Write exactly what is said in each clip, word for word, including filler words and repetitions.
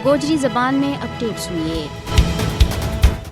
گوجری زبان میں اپڈیٹ سنیے۔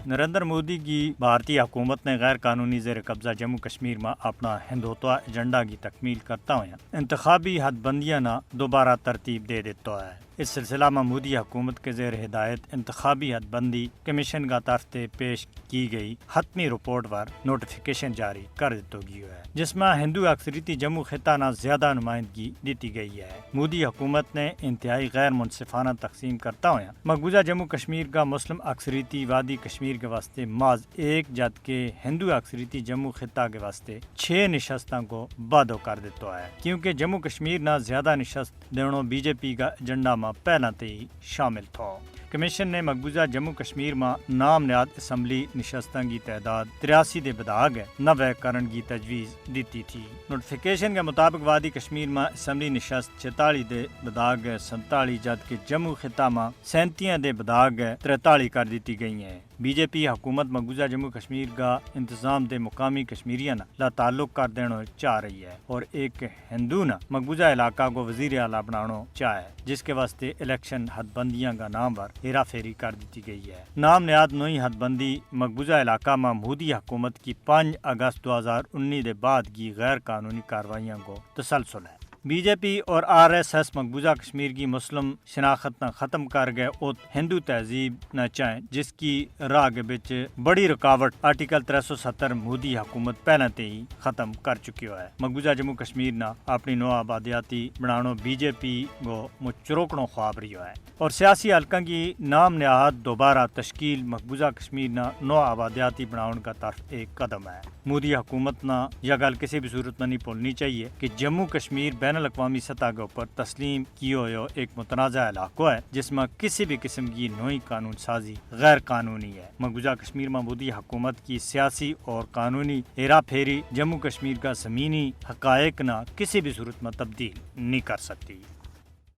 نریندر مودی کی بھارتی حکومت نے غیر قانونی زیر قبضہ جموں کشمیر ما اپنا ہندوتوا ایجنڈا کی تکمیل کرتا ہویا انتخابی حد بندیاں نا دوبارہ ترتیب دے دیتا ہے۔ اس سلسلہ ما مودی حکومت کے زیر ہدایت انتخابی حد بندی کمیشن کا طرف تے پیش کی گئی حتمی رپورٹ پر نوٹیفکیشن جاری کر دیتا گیو ہے، جس ما ہندو اکثریتی جموں خطہ نا زیادہ نمائندگی دیتی گئی ہے۔ مودی حکومت نے انتہائی غیر منصفانہ تقسیم کرتا ہویا مقبوضہ جموں کشمیر کا مسلم اکثریتی وادی کشمیر کے واسطے ماز ایک جد کے ہندو اکثریتی جموں خطہ کے واسطے چھ نشستاں کو بادو کر دیتا ہے، کیونکہ جموں کشمیر نا زیادہ نشست دینو بی جے پی کا ایجنڈا ما پہلاں تے ہی شامل تھو۔ کمیشن نے مقبوضہ جموں کشمیر ما نام نہاد اسمبلی نشستاں کی تعداد تریاسی دے بدھا کے نوے کرن کی تجویز دیتی تھی۔ نوٹیفکیشن کے مطابق وادی کشمیر ما اسمبلی نشست چھتالی دے بدھا کے سنتالی جد کے جموں خطہ ما سینتیاں دے بدھا کے تریتالی کر دیتی گئی ہیں۔ بی جے پی حکومت مقبوضہ جموں کشمیر کا انتظام دے مقامی کشمیریاں نا لا تعلق کر دینو چاہ رہی ہے اور ایک ہندو نا مقبوضہ علاقہ کو وزیر اعلیٰ بنانو چاہے، جس کے واسطے الیکشن حد بندیاں کا نام پر ہیرا پھیری کر دیتی گئی ہے۔ نام نہاد نوئی حد بندی مقبوضہ علاقہ ما مودی حکومت کی پانچ اگست دو ہزار انی دے بعد کی غیر قانونی کاروائیاں کو تسلسل ہے۔ بی جے پی اور آر ایس ایس مقبوضہ کشمیر کی مسلم شناخت نا ختم کر گئے ات ہندو تہذیب نا چاہیں، جس کی راہ کے بچ بڑی رکاوٹ آرٹیکل ترے سو ستر مودی حکومت پہلاں تے ہی ختم کر چکی ہوا ہے۔ مقبوضہ جموں کشمیر نا اپنی نو آبادیاتی بنانو بی جے پی کو مچروکنو خواب رہی ہوا ہے اور سیاسی حلقاں کی نام نہاد دوبارہ تشکیل مقبوضہ کشمیر نا نو آبادیاتی بناون کا طرف ایک قدم ہے۔ مودی حکومت نا یا گل کسی بھی صورت ما نہیں بھولنی چاہیے کہ جموں کشمیر بین الاقوامی سطح کے اپر تسلیم کیو ہویو ایک متنازعہ علاقو ہے، جس ما کسی بھی قسم کی نوئی قانون سازی غیر قانونی ہے۔ مقبوضہ کشمیر ما مودی حکومت کی سیاسی اور قانونی ہیرا پھیری جموں کشمیر کا زمینی حقائق نا کسی بھی صورت ما تبدیل نہیں کر سکتی۔